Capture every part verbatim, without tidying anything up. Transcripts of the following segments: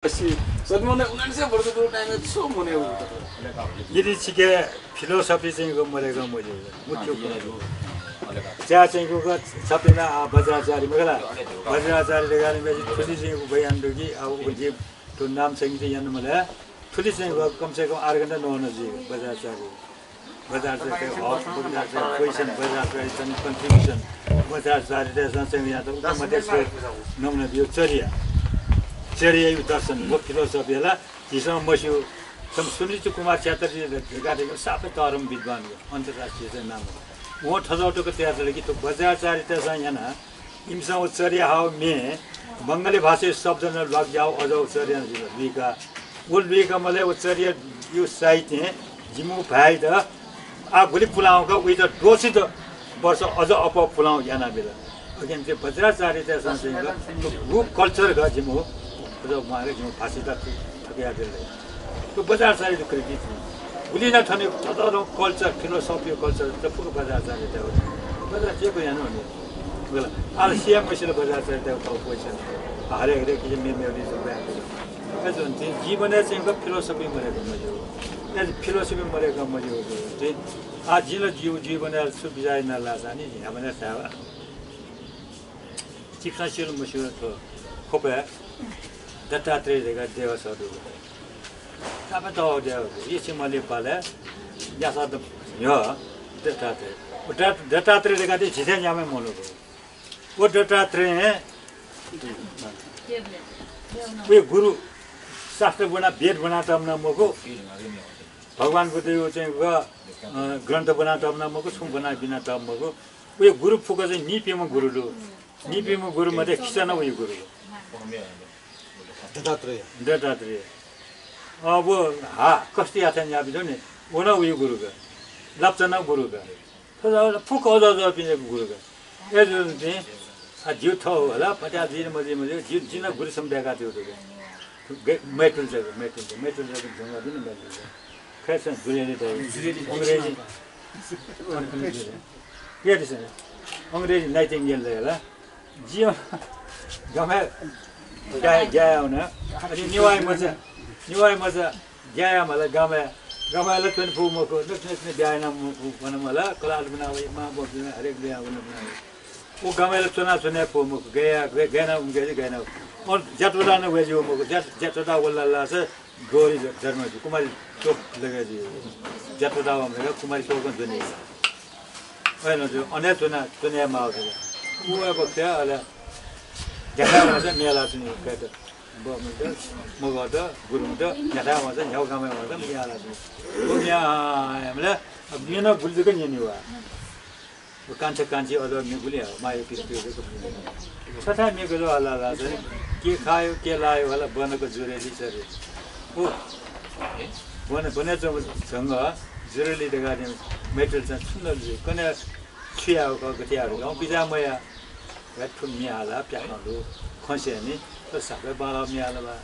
सदमने उन्नाइस सय वर्ष दु टाइम छ मने। यदि छिके फिलोसफी चाहिँ को मरेका मज्यू, मुख्य कुरा। च्या चाहिँ को छपिना आ बज्राचार्य मखला। बज्राचार्य लेगाने में थुलि चाहिँ को बयान दु कि आ उ जे तो नाम संगीत यान मले। थुलि चाहिँ को कम से कम आठ घण्टा नौ न जी बज्राचार्य। बज्राचार्य हक, बज्राचार्य क्वेश्चन, बज्राचार्य चाहिँ कन्ट्रिब्युसन, बज्राचार्य चाहिँ यहाँ त उता मध्य नमुना दियो चर्या। चर्या यु दर्शन, वो फिलोसफी हला। झीसं मस्यू, सम सुनिचि कुमार क्षेत्री गाते सापे तरम विद्वान हो, अन्तर्राष्ट्रिय चाहिँ नाम हो। वो थजाउ तक तयार कि तो बज्राचार्य चाहिँ याना इमिसं व चर्या हाव मे बंगाली भाषा शब्द न लग जाव अजव चर्या न लुइका। व लुइका मले व चर्या यु साहित्य जिमु भाइ द आ गुली पुलाव का उइ द दोषित वर्ष अज अप पुलाव याना बेला। अकिन ते बज्राचार्य ते संसय का वो कल्चर का जिमु अज मागे जिमु भाषा द थकिया बेला। तो बज्राचार्य द क्रेडिट गुली ना थने तदर कल्चर फिलोसफी कल्चर त फुक बज्राचार्य ते हो। बज्राचार्य को यानो ने बोला। आल सिया मसिल बज्राचार्य ते हो क्वेश्चन। हरेक हरेक के मे मे दी सब। ए जुन चाहिँ जीवनय् चाहिँ फिलोसफी मरेका मज्यू। ए फिलोसफी मरेका मज्यू चाहिँ आ जिल जीव जीवनय् छु बिचाः याना लासा नि ह्यामना सावा। चिप्सा सिल मस्यू थ्व खोपय् दत्तात्रेय धकाः देव छ दु। तापे तव देव यछि मले पाले यासा द न्ह्यः दत्तात्रेय। उ दत्त- दत्तात्रेय धकाः दे झिथें न्यामे मनू। व दत्तात्रेय वे गुरु शास्त्र बना वेद बना तमना मखु। भगवान बुद्धयो चाहिँ ग- अ, ग्रन्थ बना तमना मखु, छुं बना बिना तम मखु। वे गुरु फुक चाहिँ निपिम गुरु दु। निपिम गुरु मध्ये खिचाना वे गुरु दु। दत्तात्रेय। दत्तात्रेय। अब हा कष्ट याथन याबि दो ने। वो ना वे गुरु ग। लप्चना गुरु ग। फुक अजा अजा पिने गुरु ग। ए जुन चाहिँ आ जिउ थौ होला पट्या जिन मजि मजि जिउ जिन गुरु सम बेगा दिउ दु। मैतुल जग मैतुल जग मैतुल जग जंगा दिन मैतुल जग। खैसन जुरेली दे। अंग्रेजी। के दिस अंग्रेजी नाइटिंगेल दे होला। जिउ गमे गाय गाय होना। अनि निवाई मचा निवाई मचा गाय मला गमे गमे ला पेन फु मको नक नक ब्यायना वन मला कला आलमना वे मा बो हरेक ब्याय वन। वो गमे ला चुना चुना फु मको गया गया ना उंगे गया ना। और जतवदा न वेजी मको जत जतवदा वल्ला ला से गोरी धर्म जी कुमारी चोक लगे जी। जतवदा वम लगे कुमारी चोक जुनी। ओइ न जो अने चुना चुने माव जी। वो अब क्या अले देखा वाला मेला चुनी कहते। बमत मगत गुरुमत न्याथा वाचा न्याउ गामे वाचा मिया ला जी। वो मिया हमले अब मिया ना गुल जक न्यनी वा। कान्छा कान्छी अझ मे गुलि माया पिर पिर जक। छथा मे गलो अला ला चाहिँ के खायो के लायो होला बनक जुरेली चरे। ओ बन बने जंग जुरेली दगा दे मेटल चाहिँ छुन्दल जी। कने छुया हो गतिया हो बिजा मया। थुन मिया हाला प्याखं दु। खंसे नि तो सापे बाला मिया हाला बा।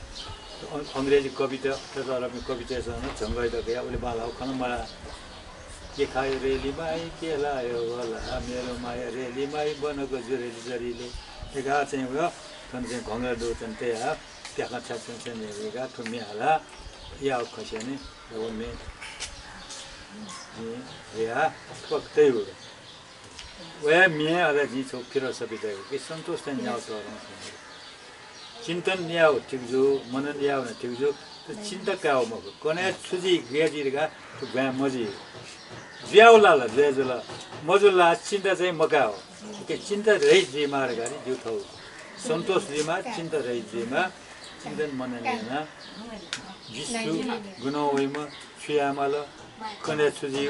अंग्रेजी कविता तो रमी कविता सन जंग दगा उले बाला खन मला। के खायो रेली माई के लायो होला मेरो माया रेली माई बनक जुरेली जरिले। एका चाहिँ उयो थन चाहिँ घंगला दु थन ते हा प्याखा छ्या छ्या छ्या मेगा थु मे हाला या खस्या नि वो मे नि या पक्तै हो। वया मे अले जिं छौ फिलोसफी दयो कि सन्तोष चाहिँ न्याउ तर चिन्तन याव ठिक जु, मनन याव न ठिक जु। त चिन्ता काव मखु। कने छुजी गया जी का तो गया मजी। जुयाव ला ला जुया जुला मजुला चिन्ता चाहिँ मकाव। के चिन्ता रहित जुइमा रे गाडी जिउ थौ। सन्तोष जुइमा चिन्ता रहित जुइमा। चिन्तन मनन याना जिसु गुण वइमा छुयामाल। कने छुजी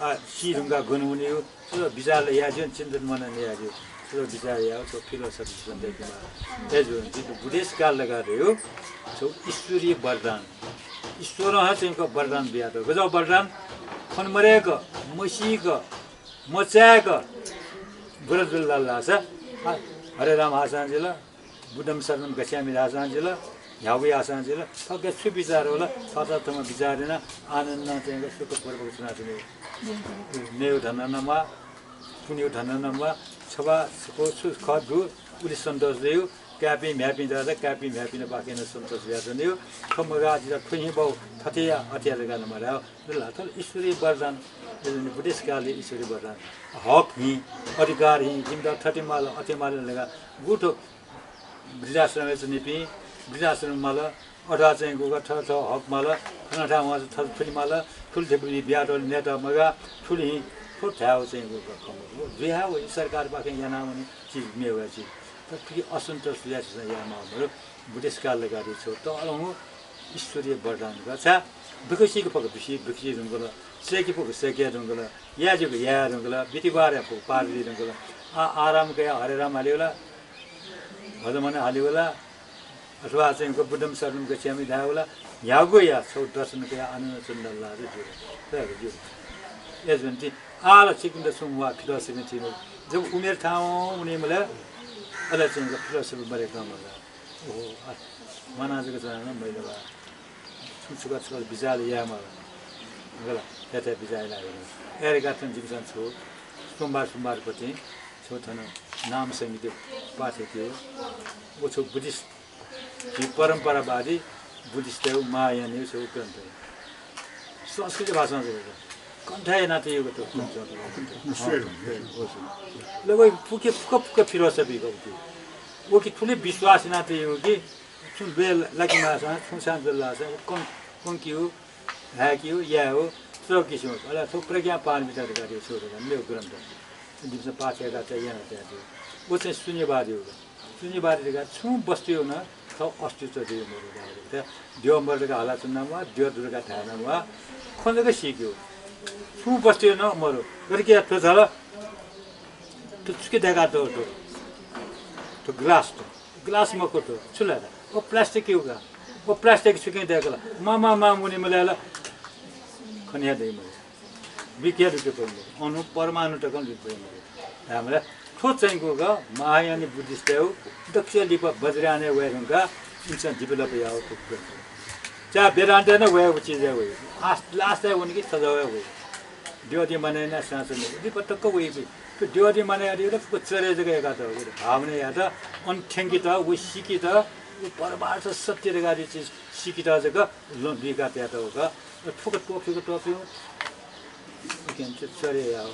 आ सी ढुंगा गुण वनी। थ्व विचार याज्यू, चिन्तन मनन याज्यू। थ्व विचार याव, थ्व फिलोसफी सन्देह किमा। ए जो, जितु बुद्धिस्ट काल लगा रह्यो। थ्व ईश्वरीय वरदान। ईश्वरं हा चाहिँ वरदान बिया दो। गजब वरदान। खन मरेक, मसीक, मचायक। गुरजुल लाल लासा। हरे राम आसान जिला। बुद्धम शरणम गच्छामि धाःसां जिल, न्ह्यागु याःसां जिल, थःके छु विचार होला, थःथः थःम्हं विचार यानाः आनन्दं चाहिँ सुखपूर्वक च्वनाच्वने। मेगु धन नं म्वाः, पुन्यु धन नं म्वाः, छबा छकू छु खः दु, उलि सन्तोष दयु, काय्‌पिं म्ह्याय्‌पिं दःसा काय्‌पिं म्ह्याय्‌पिंपाखें नं सन्तोष जुयाच्वनेगु। थ्व मगाः, जितः थ्व हिं बौ, थथे या, अथे या धकाः नं मधायेगु। ला, थ्व ईश्वरीय वरदान, ईश्वरीय वरदान हक हिं, अधिकार हिं, जिमित थथे माल, अथे माल धकाः गुगु थ्व वृद्धाश्रमय् च्वनीपिं, वृद्धाश्रम माल, अथवा चाहिँ गुगु थः थः हक माल, थन थाय् वंसा थथे थुलि माल, थुलि थुलि बियातःगु नयेत मगाः, थुलि हिं, थ्व धायेगु चाहिँ गुगु खँ मखु। जुयाः वइ, सरकारपाखें यानावनी चिज मेगु चिज। तर थुकी असन्तोष जुयाः झीसं याये माः मरु। बुद्धिस्ट काल धकाः छु तःधंगु ईश्वरीय वरदान का। छाय् दुःख सीके फुक्क दुसी, दुःख सी धुंकल, सय्‌के फुक्क सय्‌के धुंकल, याये ज्यूक याये धुंकल, बितिबार याये फुक्क पार जुइ धुंकल। आ, आराम कयाः हरे राम हालेगु ला, भजन हालेगु ला, अथवा चाहिँ बुद्धं शरणं गच्छामि धायेगु ला, न्ह्यागु या छगू दर्शन कयाः आनन्द चन्दन ला ज्यू। ज्यू। अय्‌जूगुलिं आः ला छिकपिन्त छुं वा philosophy थीगु। जब उमेर थाहां वनीबलय् अले चाहिँ philosophy मदय्‌कं मगाः। ओहो, आ, म्वाना जक च्वना नं महिले वा। छुं छुका छुका बिचाः याये माल। गला, थथे बिचाः याये लागे। अय्‌धुंकाः थन जिमिसं छु सोमबार सोमबारपतिं छु थन नाम संहिता पाठ याकेगु। व छु बुद्धिस्ट, झी परम्परावादी बुद्धिस्टय् महायानय् छु ग्रन्थ। संस्कृत भाषां जक कण्ठ यानातयागु त। लगभग फुक्क फुक्क philosophy का उकी। उकी थुलि विश्वास यानातयागु कि छुं ल्वय् लाके माःसां, छुं सां जुल धाःसां, व कं-, कंकेगु, धायेकेगु, यायेगु, थुकिसिमं। अले थ्व प्रज्ञा पारमिता धकाः छु धकाः मेगु ग्रन्थ। जिमिसं पाठ याकाः चाहिँ यानातयागु। व चाहिँ शून्यवादी का। शून्यवादी धकाः छुं वस्तुया नं थः अस्तित्व दइ मरु धाःगु। द्यः मरु धकाः हलाच्वना म्वाः, द्यः दु धकाः धायेना म्वाः, खँ जक सीकेगु। छुं वस्तुया नं मरु। गथे कि थ्व झल, थ्व छुकी दय्‌कातःगु थ्व, थ्व ग्लास थ्व। ग्लास मखु थ्व, छु ला ला? व plastic-यागु का। व plastic छुकिं दय्‌कल। मा, मा, मा मुनि मले ला। खने दइ मले। विज्ञान रुपे परि मले। अणु परमाणु तकं रुपे परि मले। धायेमाल थ्व चाहिँ गुगु महायानी बुद्धिस्टय् दक्ष लिपा वज्रयानय् वये धुंकाः इमिसं develop याःगु थ्व। चा वेदान्तय् नं वयागु चिजय् वइ। आस-, last-य् वनी कि सजावय् वइ। द्यःति मानय् यानाः साँचो मखु। लिपा तक्क वइपिं। थ्व द्यःति मानय् यात, फुक्क चर्या जक याकातःगु। भावना यात, अन थ्यंकेत, व सीकेत, व परमार्थ सत्य धकाः चिज सीकेत जक लँ लुइका तयातःगु का। फुक्क त्वपुक त्वपुक उकें चर्या याः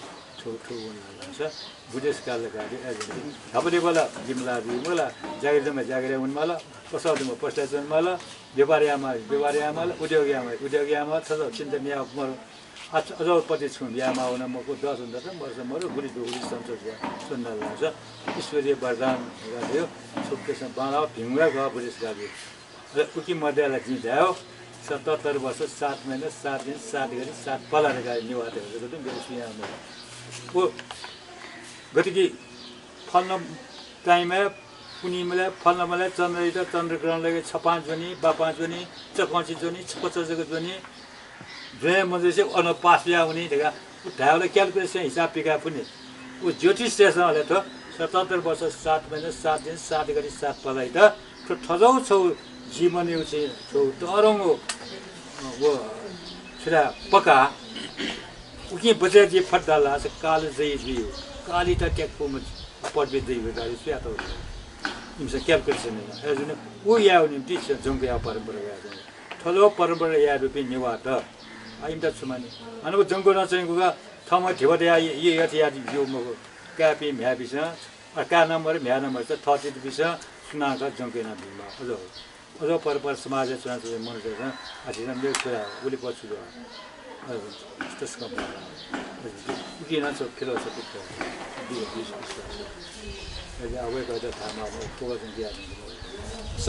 थ्व थ्व वनाः धाःसा बुद्धिस्ट काल धकाः अय्‌जूगुलिं न्हापा लिपा ला जिमि ला जुइ मखु ला, जागिर दुम्ह जागिरय् वनेमाल, पसः दुम्ह पसलय् च्वनेमाल, व्यापार यायेमाःम्ह व्यापार यायेमाल, उद्योग यायेमाःम्ह उद्योग यायेमाल, थ्व चिन्ता याये मरु। अझ, अझ पति छुं यायेमाः वन मखु, दस वन दस, मर्स मरु, गुलि दु गुलि सन्चो जुया च्वनेमाल धाःसा ईश्वरीय वरदान धकाः धयो। छुप्केसं बांलाः भिंगु हे खः बुद्धिस्ट काल। अले उकी मध्ये ला जिं धाये, सतहत्तर वर्ष, सात महिना, सात दिन, सात घडी, सात पला धकाः नेवाःतय् जक दु, मेगु सुयां मदु। व गथे कि फलाना time-य्, पुन्हिमलय्, फलानामलय् चन्द्रयात चन्द्रग्रहण लगे छपां ज्वनी, बापां ज्वनी, चकंछि ज्वनी, छपच जक ज्वनी, ज्वने मजुसे अन पास जुया वनी धकाः उ धायेबलय् calculation हिसाब पिकाये फुनि। उ ज्योतिषतय्‌सं हले थ्व सतहत्तर वर्ष, सात महिना, सात दिन, सात घडी, सात पलाइत थ्व थज्याःगु छगू जीवनया चाहिँ छगू तःधंगु, अ, व छु धाये, पक्का। उकिं बचय् जुइ फत धाःसा काल जयी जुइ। कालयात त्याके फुम्ह पदवी जयी जुइ धाःसा सुयात? इमिसं calculation याना। अय्‌जूगुलिं उ यायेगु निंतिं जंगु यायेगु परम्परा वयाच्वंगु। थज्याःगु परम्परा याये दुपिं नेवाःत। आ, इमित छु मानि? अन व जंगु नं चाहिँ गुगु थःम्हं धिबा तयाः ये, ये, यथे याये ज्यू मखु। काय्‌पिं म्ह्याय्‌पिंसं, अ, काय् नं मरु, म्ह्याय् नं मरु, थःथितिपिंसं सुनां का जंगु याना बीमाः। अझ, अझ परपर समाजय् च्वनाच्वंपिं मनूतय्‌सं आः झीसं मेगु छु धाये, उलि पच्छु जुल। अझ तसकं बांलाः। अझ उकिं नं छगू philosophy खः। दि-, विश्वास। अझ आ वय्‌कःयात धायेमाःगु, फुक्कसिनं जुयाच्वंगु।